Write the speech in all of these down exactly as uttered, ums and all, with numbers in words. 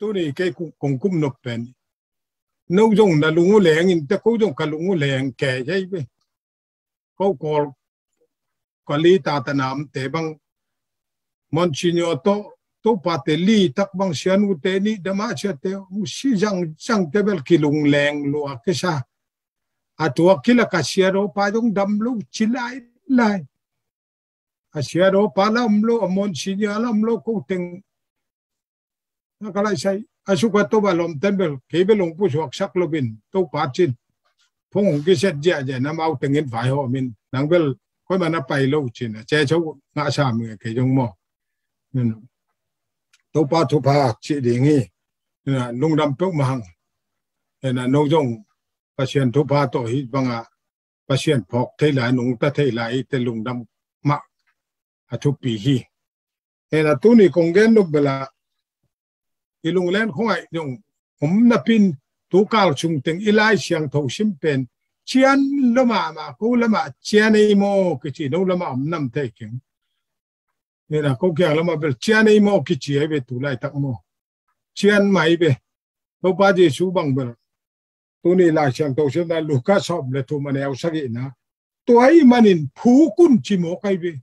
Tuni kei kong kum nop pen, no zong na lung uh leng in te, ko zong ka lung uh leng ke jai ve. Ko Kawl, ka li ta ta nam te bang, Monsignor to, to pa te li tak bang sian uh te ni dama sia te, uh si zang zang te bel kilung leng lua kisa. A tua kila ka sia do pa zong dam lo ci lai lai. A sia do pa la om lo, a Monsignor la om lo, ko teng. Na ka lai sai, a suka to ba lom ten bel, kei bel ong pu suak sak lo bin, to pa cin. Phong ong kiset zia zia, na mau tengin vai ho min, nang bel, koi mana pai lo cin, a ce chau nga sa mi kei zong mo. To pa to pa ci ding hi, lungdam peuh mahang. Ena no zong, Pasian to pa to hi banga, Pasian phawk thei lai, nungta thei lai, te lungdam mah a thupi hi. Hena tuni kong gen nop bela, i lunglen khong ai zong om napin, tu kal sung teng i Lai Siangtho sim pen, cian lama ma, ko lama cian ei maw kici, no lama om nam thei keng. Hena ko kiang lama bel cian ei maw kici ai ve tu laitak maw. Cian mai ve. Topa Jesu bang bel. Tuni Lai Siangtho siamna Luka sawm le thum a neu sagihna. Tua ahih manin phukun ci mawk ai ve.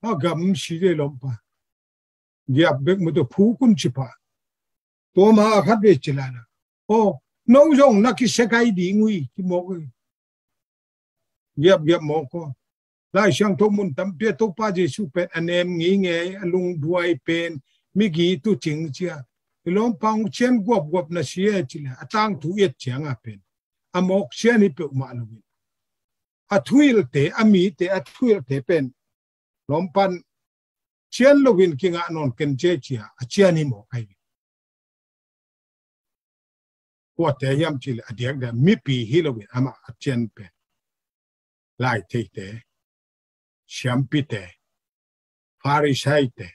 A gam si ve lawmpa. Giap bek mu tua phukun ci pah. Tua ma a khat ve ci lana. Aw, no zong na kisia kai ding ui ci mawk ai. Giap giap mawk aw. Lai Siangtho mun tampi a Topa Jesu pen a nem ngingei, a lungduai pen, migi tu cing cia. I lawmpa ong cian guapguap na sia ci le, a tangthu iat cianga pen. A mawk cian hi peuhmah lo in. A thuilte, a mite, a thuilte pen. Lawmpan cian lo in kingah nawn ken cia cia, a cian hi mawk ai. Kuate hiam ci le a diakdiak mipi hi lo in amah a cian pen. Lai theite, siampite, Pharisaite,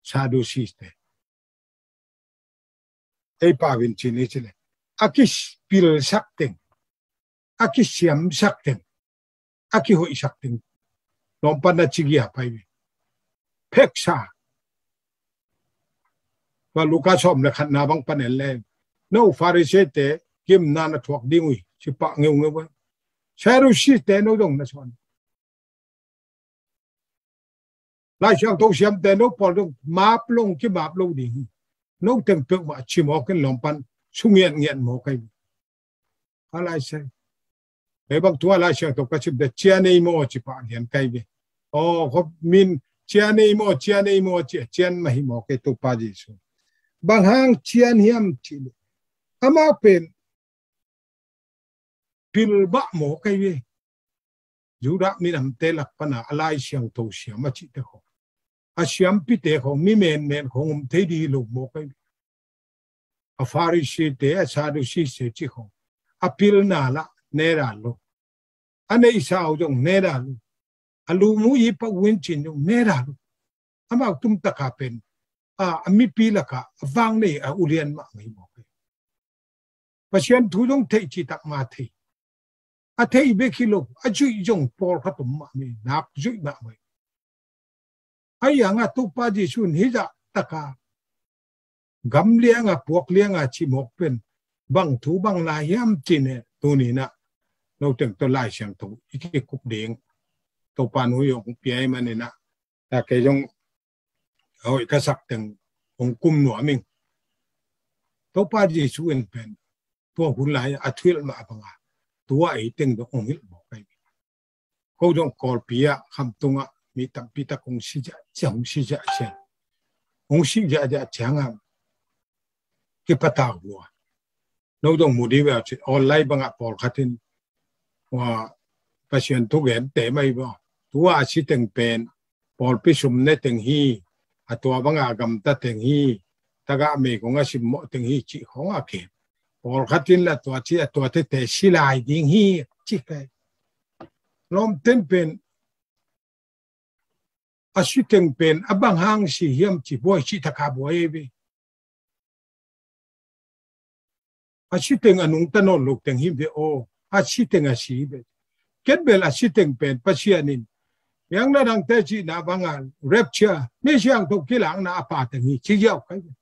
Sadusite. Ei pau in ci ni ci le. A kipilsak teng, a kisiamsak teng, a kihoihsak teng. Lawmpan na ci gia pai ve. Pheksa. Tua Luka sawm le khatna bang pan en le. No Pharisee te kimna na thuak ding ui. Ci pah ngeungeu ua. Sadusite no dong na sawn. Lai Siangtho siamte no pawl dong map lo kimap lo ding hi. No teng peuhmah ci mawk in lawmpan sungian ngian mawk ai. A lai sai. Ei bang tua Lai Siangtho ka sim te cian ei maw ci pah lian kai ve. Aw, khop min cian ei maw, cian ei maw ci a cian mah hi mawk ei Topa Jesu. Bang hang cian hiam ci le. Amah pen pilbah mawk ai ve. Judah minamte lak pana a Lai Siangtho siam a cihte khong. A siampite khong, mi menmen khong om thei di lo mawk ai ve. A Pharisee te, a Sadducee te ci khong. A pilna lah neda lo. A neihsa uh zong neda lo. A lumuh i pah uh in cin zong neda lo. Amau tumtaka pen. A, a mipi laka, a vang nei a ulian mah mai mawk ai. Pasian thu zong theih citak ma thei. A theih bek hi lo, a zuih zong pawlkhat om mah mai, nak zuih mah mai. A ianga Topa Jesu in hizah taka gam lianga puak lianga cimawk pen bang thu bang lai hiam cine tuninah noteng tawh Lai Siangtho i kikup ding Topa nu i hong piai maninah ta kei zong a hoih ka sak teng hong kum nuam ing. Topa Jesu in pen tua hun lai a thuhilh mah banga tua ei teng dong hong hilh mawk ai. Ko zong Kawlpi ah khamtungah mi tampi tak hong si ziahziah hong si ziahziah ciang hong si ziahziah ciangah kipatau lua. No zong mu dih ve a ci online bangah pawlkhat in Pasian thugente mai bawh tua a si teng pen pawlpi sum ne teng hi. A tua bangah a gamta teng hi. Tagah mei kong a simmawh teng hi cih khong a kem. Pawlkhat in la tua ci a tua tete si lai ding hi cih kai. Lawmten pen a si teng pen a bang hang si hiam ci buai cih taka buai ei ve. A si teng a nungta nawn lo teng hi ve aw. A si teng a si hi ve. Ken bel a si teng pen Pasian in miang na dangte cihna banga rapture, mi siangtho kilakna a pa teng hi ci ziau kai ve.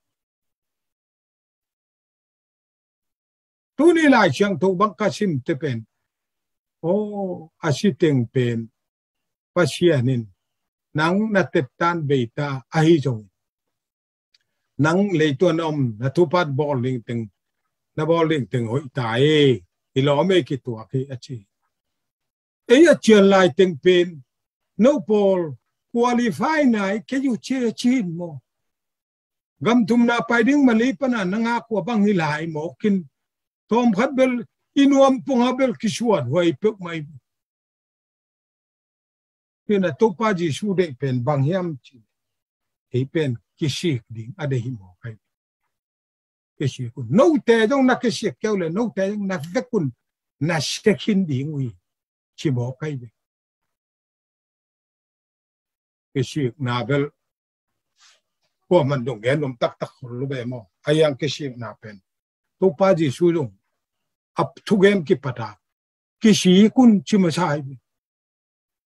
Tuni Lai Siangtho bang ka simte pen, aw, a si teng pen Pasian in nang na tettan beita ahi zong, nang leitung a na om na thupha bawl ding teng, na bawl ding teng hoih ta e, i lawm ei kituak hi a ci. Ei a cian lai teng pen no pawl qualify nai kei uh ci a ci in maw? Gam thumna pai ding Mali pana na ngak uh a bang hi lai mawk in, tawm khat bel i nuam pong a bel kisuan huai peuhmah hi. Tua Topa Jesu deih pen bang hiam ci, ei pen kisik ding a deih hi mawk hi. Kisik un. Note zong na kisik kei uh leh note zong na vek un, na sek khin ding uh hi ci mawk hi ve. Kisikna bel kuaman dong gen nuam taktak khol lo ve maw? A hiang kisikna pen Topa Jesu zong a thugen kipat a, kisik un ci masa hi ve.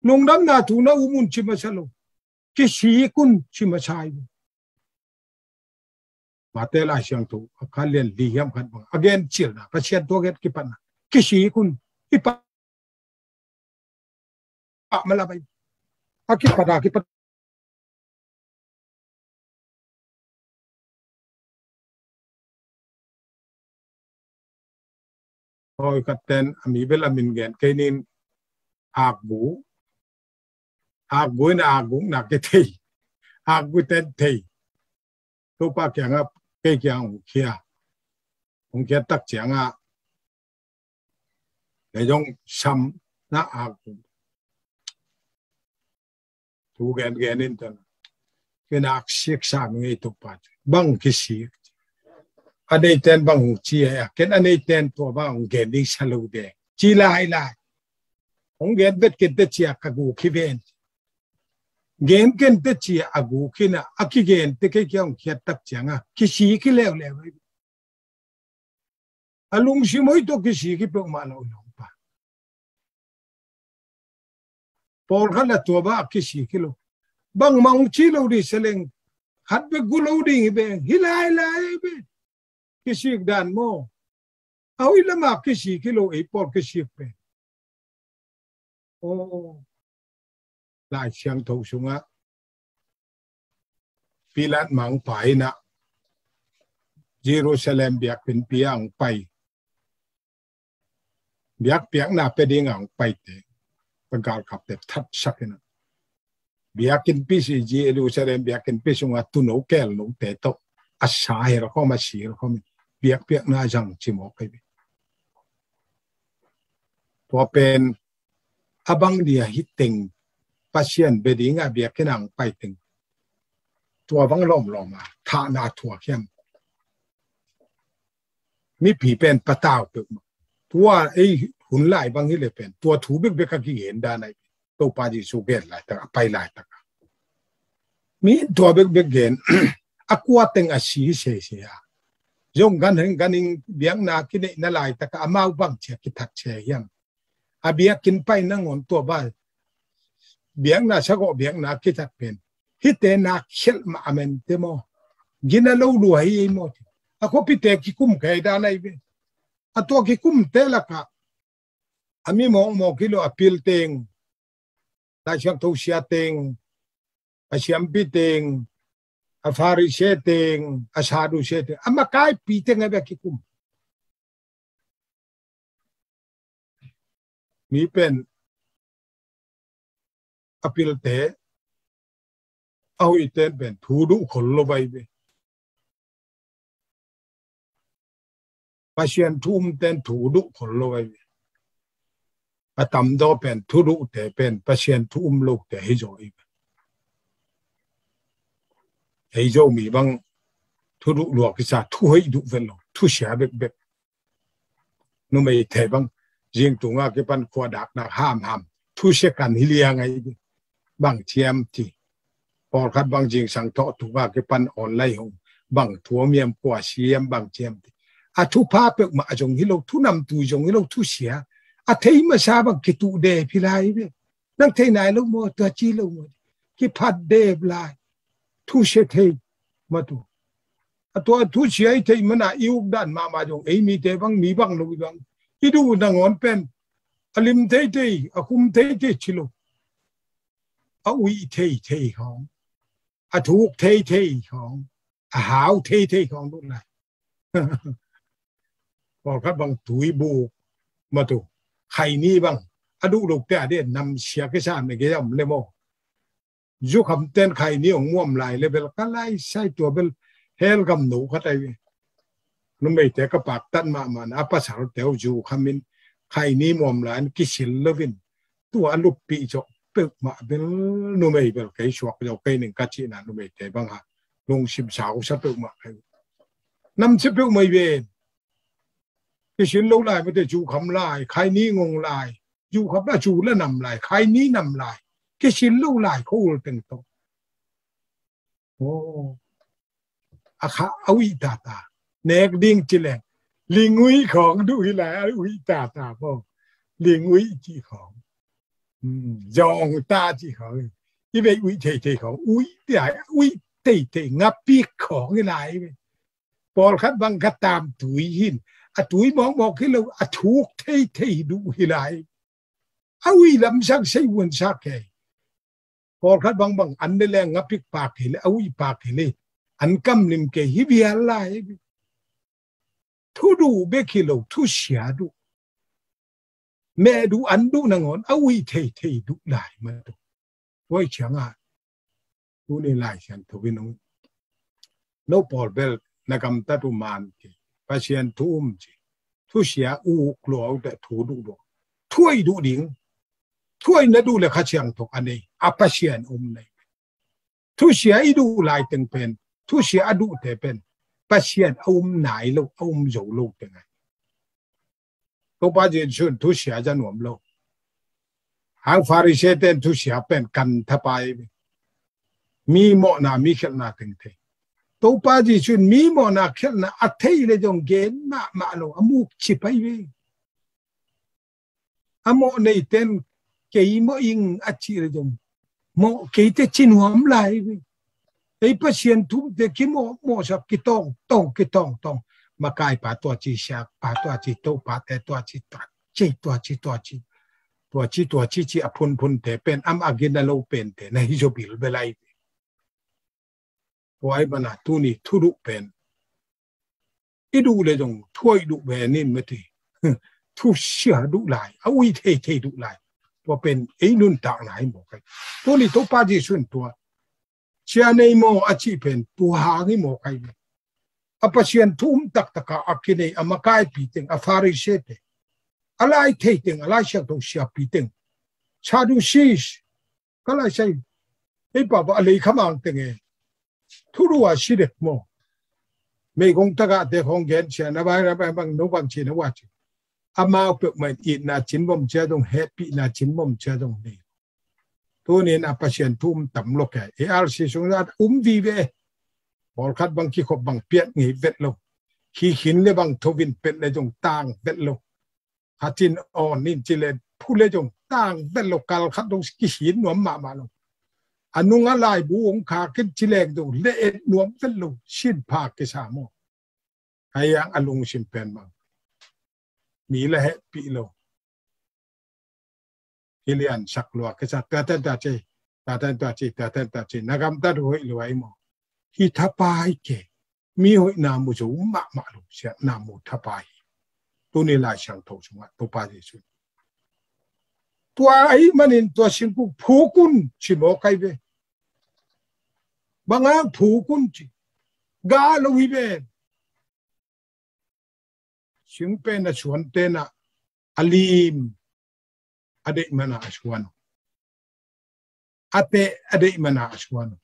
Lungdamna thu na um un ci masa lo, kisik un ci masa hi ve. Mate Lai Siangtho a kha lian li hiam khat bang a gen cilna, Pasian tua gen kipatna, kisik un, i pa a mala bai a kipat a kipat. Hoi, ka ten a mi bel a min gen kei ning, Akgu. Akgu in a Akgu na kithei. Akgu ten thei. Topa kiangah, kei kiang hong khia. Hong khia tak ciangah, kei zong sam na Akgu. Thu gen gen in tan. Ken ak sik sa mi ngei Topa. Bang kisik. A nei ten bang hong ci a, ken a nei ten tua bang hong gen ding sa lo de. Ci lai lai. Hong gen vet ken te ci a ka guk hi ven. Gen ken te ci a a guk hi na, a kigen te kei kiang hong khiat tak ciangah kisik hi leuleu. A lungsim hoih tawh kisik hi peuhmah lo i lawmpa. Pawlkhat la tua bang a kisik hi lo. Bangmah hong ci lo ding sa leng, khat bek gu lo ding hi beng, hi lai lai hi beng. Kisik dan maw? A hoih lamah kisik hi lo, ei pawl kisik pen. Aw, Lai Siangtho sungah Pilat mah hong pai in ah, Jerusalem biakinnpi ah hong pai. Biakpiakna pia dingah hong paite, ka galkapte thatsak in ah, biakinnpi si, Jerusalem biakinnpi sungah tuuno kelnote tawh a sa hi lo khawm, a si hi lo khawm in, biakpiakna zang ci mawk hi ve. Tua pen a bang dia hi teng, Pasian bia dingah biakinn ah hong pai teng, tua bang lawmlawm a thahna thuak hiam? Mipi pen patau peuhmah. Tua ei hun lai bang hi leh pen tua thu bekbek a kigen dan ahi. Topa Jesu gen laitak, a pai laitak a, mi in tua bekbek gen. A kua teng a si sese a, zong ganhing ganhing biakna kineihna laitak a, amau bang ci a kithat se hiam? A biakinn pai nangawn tua bang biakna sagawh biakna kithat pen hihte nak khialh mah a mente maw? Gina lo lua hi ei maw? A khuapite kikum kei dan ahi ve. A tua kikumte lakah a mi mawkmawk hi lo, a pil teng, Lai Siangtho sia teng, a siampi teng, a Pharisee teng, a Sadducee teng, a makaipi teng a bia kikum. Mi pen a pilte, a hoihte pen thu duh khol lo vai ve. Pasian thu umte thu duh khol lo vai ve. A tamzaw pen thu duhte pen Pasian thu um lote hi zaw hi ve. Ei Zomi bang thu duh lua kisa, thu hoih duh vet lo, thu sia bekbek. Numei te bang zing tunga kipan khua daknak hamham, thu sia kan hi liang ahi ding. Bang ciam ti. Pawlkhat bang zingsang thawh tunga kipan online hong bang thu om hiam, kua siam bang ciam ti. A thupha peuhmah a zong hi lo, thu namtui zong hi lo, thu sia. A thei masa bang kituh dep hi lai ve. Nang thei nai lo maw, tua ci lo maw? Kiphat dep lai. Thu sia thei mah tu. A tua thusia i theih mana i uk dan mahmah zong ei mite bang mi bang lo i bang i duh nangawn pen a lim theithei, a khum theithei ci lo, a uih theithei khawng, a thuk theithei khawng, a hau theithei khawng duh lai. Pawlkhat bang tui buk matu, khaini bang a duh lo te a dih nam sia kisa me gei om le maw. Zu kham ten khaini hong muam lai le bel ka lai sai tua bel hell gam no khat ai ve. Numeite ka paktat mahmah na, a pasal teu zu kham in khaini muam lai in kisil lo in tua a luppih zawh peuhmah bel numei bel kei suak zo kei ning ka cihna numeite bang ha lungsim sausa peuhmah kei. Namsia peuhmah i ven. Kisil lo lai mate, zu kham lai, khaini ngong lai, zu kham la zu la nam lai, khaini nam lai, kisil lo lai, ko ul teng to. Oh. A kha a uih tata. Nek ding ci leng. Ling uih khawng duh hi lai, a uih tata po. Ling uih ci khawng. Hmm, zong ta ci khawng. I vei uih theithei khawng. Uih theithei, uih theithei, ngapik khawng hi lai. Pawlkhat bang ka tam tui hin. A tui mawkmawk hi lo, a thuk theithei duh hi lai. A uih lamsak sei vuansak kei. Pawlkhat bangbang an le leng ngapik pak hi le, a uih pak hi le, an kamlim kei hi vial lai. Thu duh bek hi lo, thusia duh. Meh duh, an duh nangawn, a uih theithei duh lai matu. Tua i ciangah tuni Lai Siangtho in hong, no pawl bel na gamtat uh man ci, Pasian thu um ci, thusia uk lua uh teh thu duh lua. Thuai duh ding, thuai na duh le Kha Siangtho a nei, a Pasian um nei. Thusia i duh lai teng pen, thusia a duhte pen, Pasian a um nai lo, a um zo lo teng ai. Topa Jesu in thusia za nuam lo. Hang Pharisee ten thusia pen kan thapai ve. Mi mawhna, mi khelhna teng thei. Topa Jesu in mi mawhna khelhna a thei le zong gen mahmah lo, a muk ci pai ve. A mawh nei ten kei mawh ing a cih le zong mawh kei te ci nuam lai ve. Ei Pasian thu umte kimawh, mawhsak kitawng tawng, kitawng tawng. Makaipa tua ci, siakpa tua ci, topate tua ci, tua ci, tua ci, tua ci, tua ci, tua ci, ci a phunphunte pen, amah a gina lo pente na hi zaw bilbel ai ve. Tua ai mana tuni thu duh pen i duh le zong thuai duh ve nin mati. Thusia duh lai, a uih theithei duh lai. Tua pen ei nuntakna hi mawk ai. Tuni Topa Jesu in tua sia nei maw a cih pen tua hang hi mawk ai. A Pasian thu um taktaka a kinei a makaipi teng, a Pharisee te, a lai thei teng, a Lai Siangtho siapi teng, Sadducees, ka lai sai, ei papa a lei khamang teng e. Thu duh a si dek maw. Meigong tagahte khong gen sia na bai, na bai bang, no bang ci na wa ci. Amau peuhmah in itna cin bom cia dong, hehpihna cin bom cia dong nei. Tunin a Pasian thu um tam lo kei. A R C sung zat um vive. Pawlkhat bang kikhop bang piat ngei vet lo. Khi khin le bang thovin pet le zong tang vet lo. Khatin awn nin ci le phu le zong tang vet lo, kal khat dong kihin nuam mahmah lo. A nung a laibu hong kha kin ci leng zong le et nuam vet lo. Sin pha kisa maw. Haiang a lungsim pen mang. Mi la hehpih lo. Kilian sak lua kisa, tua ten tua ci, tua ten tua ci, tua ten tua ci. Na gamtat hoih lua i maw. Hi thapai ke. Mi hoih na mu zo mahmah lo, siatna mu thapai. Tuni Lai Siangtho sungah Topa Jesu. Tua ahih manin tua singkung phuk un ci maw kai ve. Bang hang phuk un ci. Gah lo hi ve. Singpen a suan tenah a lim a deih mana a suan uh. A teh a deih mana a suan uh.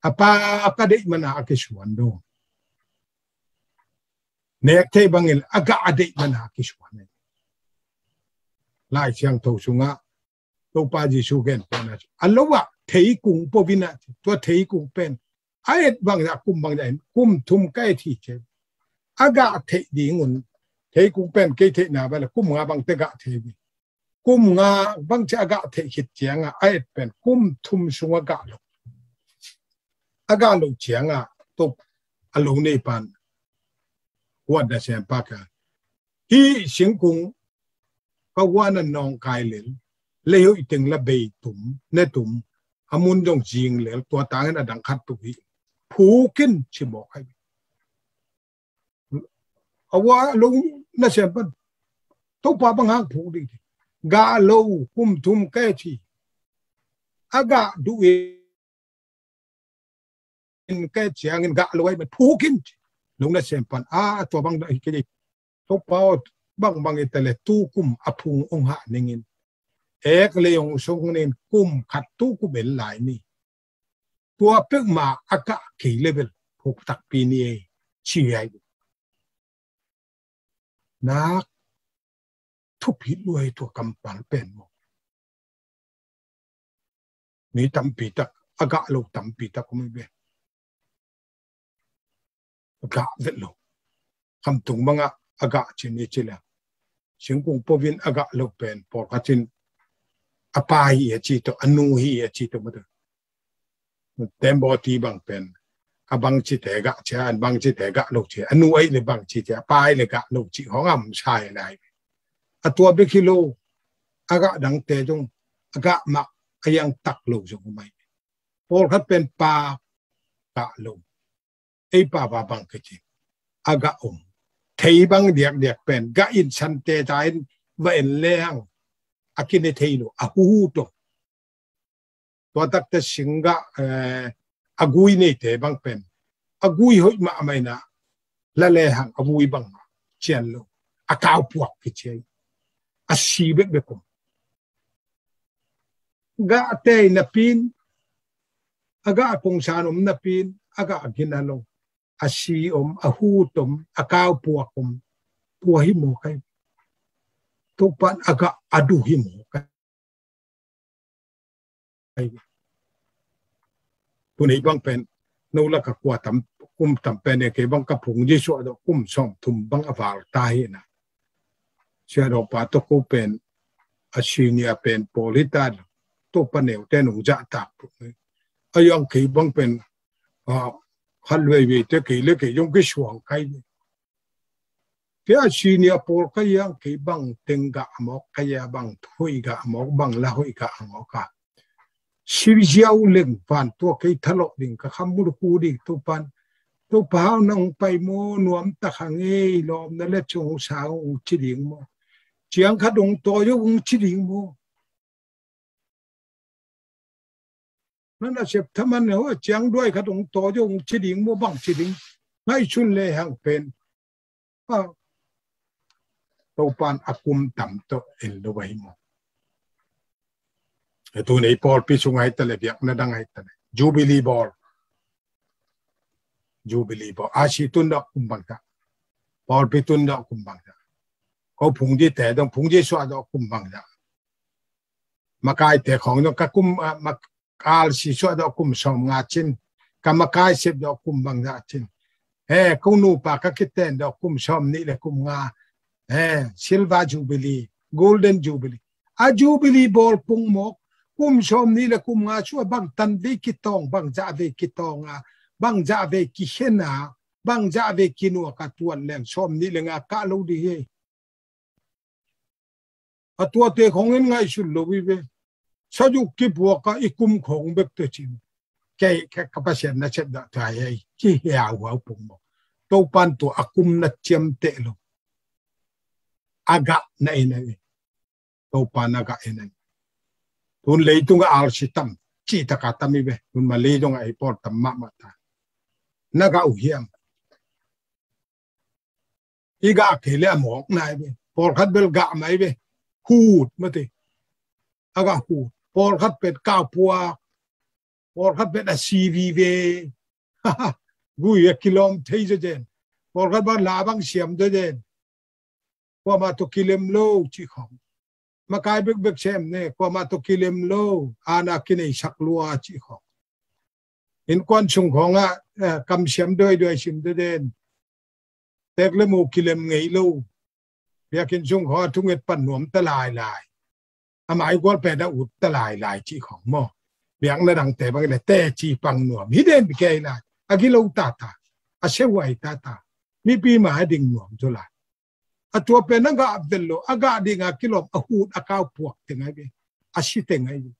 A pak a deih mana a kisuan dong. Nek thei bangin a gah a deih mana a kisuan uh. Lai Siangtho sungah Topa Jesu gen pen a lo ah theikung po vin ah, tua theikung pen a et bang zah kum bang zah in kum thum ka et hi ci. A gah theih ding un, theikung pen kei theihna bang le kum nga bang te gah thei hi. Kum nga bang ci a gah theih khit ciangah a et pen kum thum sung a gah lo. A gah lo ciangah tuk a lo nei pan, huat na sem pa ka, hih singkung ka huan a nawngkai lel, leihoih teng la bei tum, ne tum, a mun dong zing lel, tua tangin a dang khat tuk hi. Phukin ci mawk ai. A hua lo na sem pan, Topa bang hang phuk ding ci. Gah lo, kum thum ke ci. A gah duh in ke ciangin gah lo ai man phukin ci. Lo na sem pan, a tua bang na hi ke ci. Topa aw, bang bang i ta le tu kum a phung ong hah ningin. Ek le ong song nin kum khat tu kum el lai ni. Tua pek ma a gah kei level phuk takpi ni ei, ci ai. Nak thupi luai tua kampal pen maw. Mi tampi tak, a gah lo tampi tak om hi ve. A gah vet lo. Khamtung bangah a gah cin i ci le. Singkung povin a gah lo pen, pawlkhat in a pa hi a ci tawh, a nu hi a ci tawh mah tawh. Tembaw ti bang pen, a bang cite gah cia, an bang cite gah lo cia, a nu ai le bang cite, a pa ai le gah lo ci, hong am sai lai. A tua bek hi lo, a gah dangte zong, a gah mah, a yang tak lo zong mai. Pawlkhat pen pa gah lo. Ei pa va bang ka ci. A gah om. Thei bang diakdiak pen, gah in sante ta in, va en le hang. A kine thei lo, a huhu to. Tua takte sing gah, eh, a gui neite bang pen. A gui hoih mah a maina. La le hang a vui bang mah. Cian lo. A kau puak ki ciai. A si bek bek om. Gah tei na pin. A gah kongsan om na pin. A gah gina lo. A si om, a hut om, a kau puak om. Tua hi maw kai. Topan a gah a du hi maw kai. Ai. Tuni bang pen, no la ka kua tam, kum tam pen e kei bang ka phung Jesu a do kum sawm thum bang a val ta hi na. Sia do pa to ko pen, a senior pen pawl hi ta, to pa neu te nung ja tak. A yang kei bang pen, a, khan wei wei te kei le kei yong kei suang kai. Tia senior pawl ka yang kei bang teng gah mawk, ka ya bang hoih gah mawk, bang la hoih gah mawk a. Si ziau leng pan tua kei thalawh ding ka kham mul ku ding tu pan. Tu pau nang pai maw, nuam tak hang ei, lawm na le cung sa ung ci ding maw. Ciang khat ung tawi ung ci ding maw. Nan a sep thaman ne ho, ciang duai khat ung tawi ung ci ding maw, bang ci ding. Ngai sun le hang pen. A, Topan a kum tam to en lo bai maw. E tu nei pawlpi sung ai ta le, biakna dang ai ta le. Jubilee bawl. Jubilee bawl. A si tun dawh kum bang ta. Pawlpi tun dawh kum bang ta. Ko phung di te dong, phung di sua dawh kum bang ta. Makai te khong dong ka kum, a, mak-, kal si sua dawh kum sawm nga cin. Ka makai sep dawh kum bang ta cin. He, ko nupa ka kiten dawh kum sawm nih le kum nga. He, Silver Jubilee, Golden Jubilee. A Jubilee bawl pung mawk, kum sawm nih le kum nga sua bang tan vei kitawng, bang zah vei kitawng a, bang zah vei kikhen a, bang zah vei kinuak a tuan leng sawm nih le nga kah lo di hi. A tuate khong in ngaihsun lo hi ve. Sajuk kipuak a i kum khong bek te cin. Kei ka, ka Pasian na chet dah tai hei. Ci hiau huau pung mawk. Topan tua a kum na ciam teh lo. A gah na en a ve. Topan a gah en a ve. Tun leitung a al si tam. Ci taka tam hi ve. Tun ma leitung a ei pawl tam mahmah ta. Na gah uh hiam. I gah kei le a mawk nai ve. Pawlkhat bel gah mai ve. Hut mate. A gah hut. Pawlkhat pet kau puak. Pawlkhat pet a si vive. Gui a kilawm thei zazen. Pawlkhat bang la bang siam zazen. Kuama to kilem lo ci khong. Makai bekbek sem ne, kuama to kilem lo, ana kinei sak lua ci khong. Innkuan sung khong ah, eh, kamsiam duaiduai sim deden. Tek le mu kilem ngei lo. Biakinn sung khong a thunget pan nuam ta lailai. A mai gual pen a ut ta lailai ci khong maw. Biakna dangte bang le te ci pang nuam. Hi den kei lai. A gilo tata. A sehuai tata. Mipi mah a ding nuam zaw lai. A tua pen a gah vel lo, a gah ding a kilawm, a hut a kau puak teng ai ve. A si teng ai ve.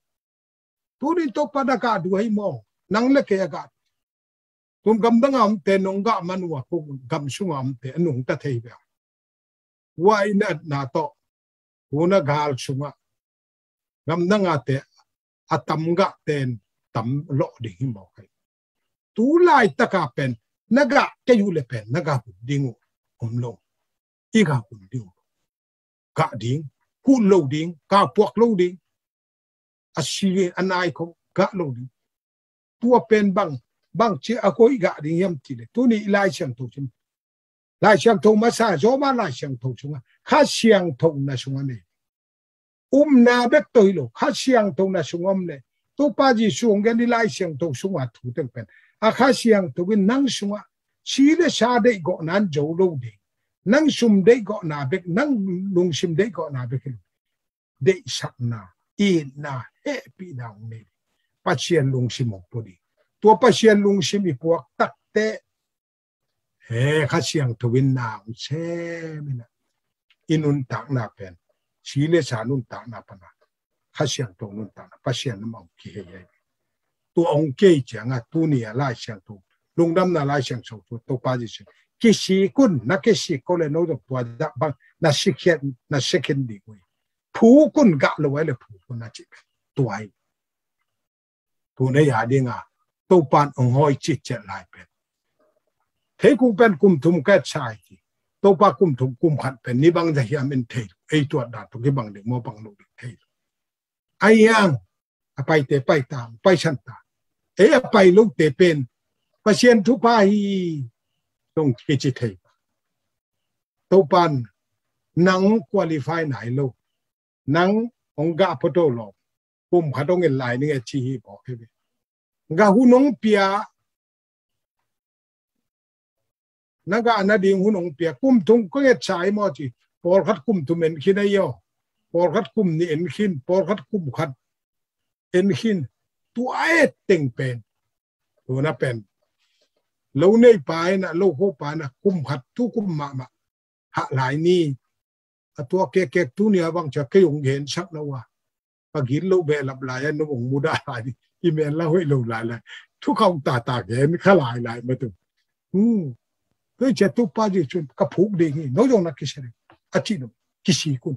Tunin Topa na gah duh hi maw? Nang le kei a gah. Tun gamdang a omte nong gah man uh a, ko gam sung a omte a nungta thei ve. Hua i natna tawh, huna gal sungah gamdang a te a tam gah ten tam lawh ding hi maw kai. Tu laitaka pen na gah kei uh le pen na gah hun ding uh om lo. I gah hun ding uh. Gah ding, kut lo ding, kau puak lo ding. A si a nai khong gah lo ding. Tua pen bang, bang ci a koi gah ding hiam ci le. Tuni i Lai Siangtho sim. Lai Siangtho masa, Roma Lai Siangtho sungah, Kha Siangtho na sungah nei. Umna bek tawh hi lo, Kha Siangtho na sungah om le. Topa Jesu hong gen i Lai Siangtho sungah thu teng pen. A Kha Siangtho in nang sungah si le sa deih gawhna an zo lo ding. Nang sum deih gawhna bek, nang lungsim deih gawhna bek hi lo. Deihsakna, itna, hehpihna hong nei. Pasian lungsim hong pua ding. Tua Pasian lungsim i puak takte, he Kha Siangtho in na hong sem in a, i nuntakna pen, si le sa nuntakna pan a, Kha Siangtho nuntakna, Pasian lam hong kihei hi. Tua hong kei ciangah, tuni a Lai Siangtho, lungdamna Lai Siangtho, tua Topa Jesu. Kisik un, na kisik ko le no dong tua dah bang, na sikhiat, na sikhin ding uh hi. Phuk un gah lo ai le phuk un na ci pen. Tua hi. Tu nei a ding a, Topan hong hoi citciat lai pen. Thei kung pen kum thum ka et sa hi ci. Topa kum thum kum khat pen, ni bang za hiam in thei. Ei tuat dan tu kibang ding maw bang lo ding thei. Ai yang, a paite pai ta, pai san ta. Ei a pai lote pen, Pasian thupha hi, dong kici thei. Topan, nang qualify nai lo. Nang hong gah photo lo. Kum khat hong en lai ning e ci hi bawk hi ve. Gah hun hong pia. Na gah nading hun hong pia. Kum thum kong et sa hi maw ci. Pawlkhat kum thum en khin a hi aw. Pawlkhat kum nih en khin. Pawlkhat kum khat en khin. Tua et teng pen. Tuna pen. Lo nei pa in a, lo kho pa in a, kum khat tu kum mahmah. Hah lai ni. A tua kekek tuni a bang cia kei hong gensak na uh a. Ka gin lo behlap lai a, no hong mudah lai ni. I men la hoih lo lai lai. Thu khau tata gen kha lai lai ma tu. Hmm. Tua cia Topa Jesu in ka phuk ding hi. No zong na kisia ding. A ci no. Kisik un.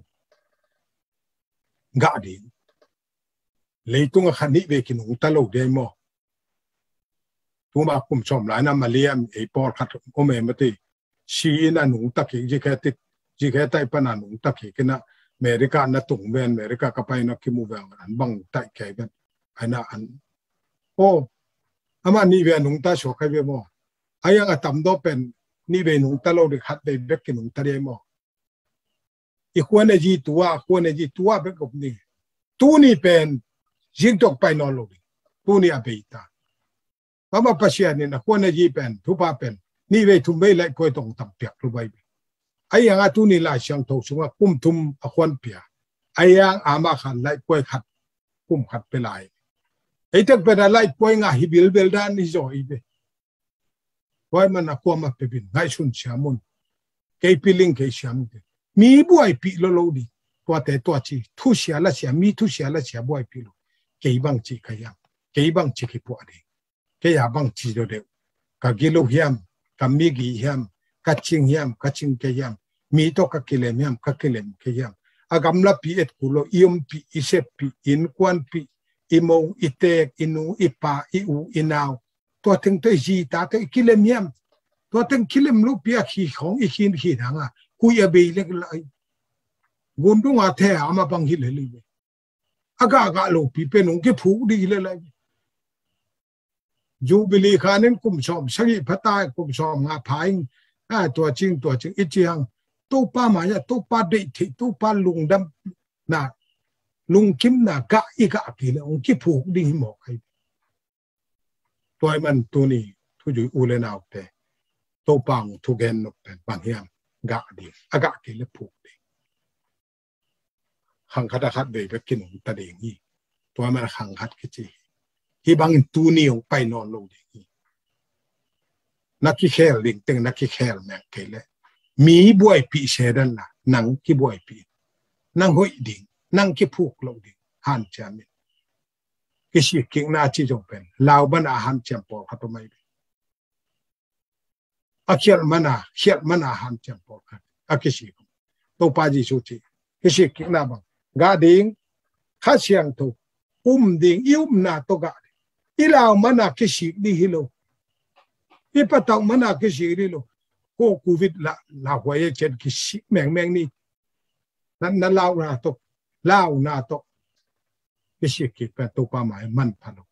Gah ding. Leitung a kha nih ve kinungta lo dei maw. Tuma kum sawm lai na Malaysia ei pawlkhat om e mati. Si in a nungta kik, zikhe tit, zikhe taih pan a nungta kik in a America na tung ven, America ka pai na kimu ven, an bang taih kei ven. Ai na an. Oh, ama nih ve a nungta suak kai ve maw. Ai ang a tam daw pen, nih ve nungta lo dik, khat ve bek kinungta dei maw. I khua ne zi tua, khua ne zi tua bek om ding. Tuni pen, zing tok pai nawn lo ding. Tuni a bei ta. Pama Pasian in a khua ne zi pen, thupha pen, nih vei thum vei laih puai tong tam piak lo bai. Ai ang a tuni Lai Siangtho sungah kum thum a khuan pia. Ai ang ama khan laih puai khat, kum khat pe lai. Ei tek pen a laih puai nga hi bilbel dan hi zaw i ve. Tua ahih man a kuamah pia bin, ngaihsun siam un. Kei piling kei siam un. Mi buaipih lo lo ding. Tuate tua ci, thusia la sia, mi thusia la sia buaipih lo. Kei bang ci ka hiam. Kei bang ci kipuah ding. Kei a bang ci lo deuh. Ka gilo hiam, ka migi hiam, ka cing hiam, ka cing kei hiam. Mi tawh ka kilem hiam, ka kilem kei hiam. A gamlapi et kul lo, i ompih, i seppih, i innkuanpih, i mo, i teek, i nu, i pa, i u, i nau. Tua teng tawh i zi ta tawh i kilem hiam. Tua teng kilem lo pi a khi khawng i khin khin hang a. Kui a bei lek lai. Gundung a the a ma bang hi le li. A gah gah lo pi pen hong kiphuk ding hi le lai. Jubilee khan in kum sawm sagih pha ta, kum sawm nga pha in. A tua cing, tua cing. I ci hang. Topa mai a, Topa deih theih, Topa lungdam na. Lungkim na gah i gah kei le hong kiphuk ding hi mawk ai. Tua ahih man tuni thuzui u le naute Topa hong thugen nop pen bang hiam gah ding, a gah kei le phuk ding. Khang khat a khat vei bek kinungta ding hi. Tua ahih man khang khat kici hi. Hih bangin tuni hong pai nawn lo ding hi. Na kikhel ding teng na kikhel meng kei leh, mi buaipih sedan la, nang kibuaipih. Nang hoih ding, nang kiphuk loh ding hanciam in. Kisikkikna ci zong pen lau mana hanciam pawlkhat om ahi. A khialh mana, khialh mana hanciam pawlkhat a kisik. Topa Jesu ci, kisikkikna bang, gah ding, Kha Siangtho um ding, i upna tawh gah ding. I lau mana kisik ding hi lo, i patauh mana kisik ding hi lo. Ko Covid la, lauhuai a cian kisik mengmeng ni. Na, na launa tawh, launa tawh kisikkik pen Topa mai manpha lo.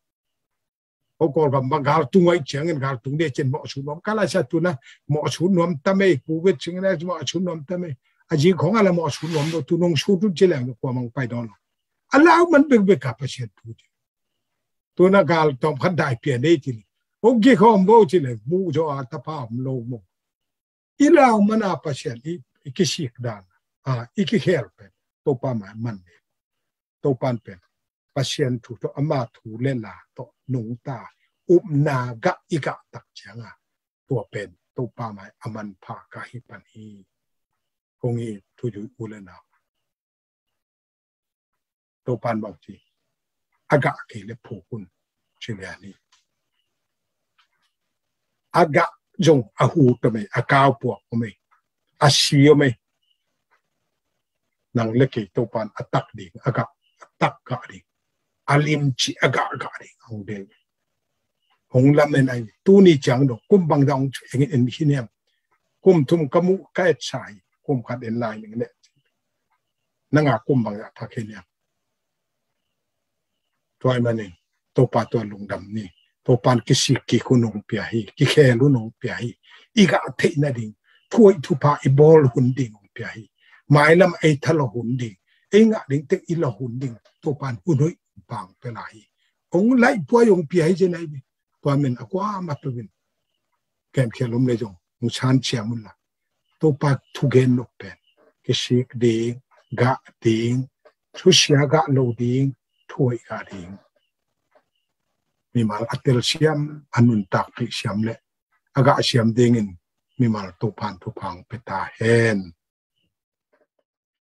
Ko Kawlgam bang galtung ahi ciangin galtung ding cin mawhsut nuam. Ka laisa tuna mawhsut nuam tamei, Covid singin mawhsut nuam tamei. A jing khong a la mawhsut nuam lo, tu nong sut un ci leng kua mang pai dawn lo. A lau man bekbek a Pasian thu ci. Tuna gal tawm khat dai pian ei ci le, hong kikhawm bo ci le, muh zaw a tapa om lo maw. I lau mana Pasian i, i kisik dan a, i kikhel pen Topa mai man ni. Topan pen Pasian thu tawh, ama thu le la tawh nungta upna gah i gah tak cianga, tua pen Topa mai a manpha ka hi pan hi. Kong i thu zui u le nau. Topan bang ci, a gah kei le phuk un ci lian hi. A gah zong a hu ta mei, a kaupuak om ei, a si om ei. Nang le kei Topan a tak ding, a gah, a tak gah ding, a limci a gah gah ding hong del. Hong lamen ahi. Tuni ciang dong kum bang dong hong en hi niam. Kum thum ka muh ka et sa hi. Kum khat en lai ning le. Nanga kum bang dah thak hi niam. Tua ahih manin Topa tua lungdam ni. Topan kisikkik hun hong pia hi, kikhel hun hong pia hi. I gah theih nading, thuhoih thupha i bawl hun ding hong pia hi. Mailam ei thalawh hun ding, ei ngah ding teng i lawh hun ding Topan hun hoih pang pia lai hi. Hong laih puai hong pia hi zen ahi. Tua men a kuamah peuh in kemkhel om le zong hong san ciam un la. Topa thugen nop pen kisik ding, gah ding, thusia gah lo ding, thuhoih gah ding. Mimal a telsiam, a nuntakpih siam le a gah siam dingin mimal Topan thupha hong pia ta hen.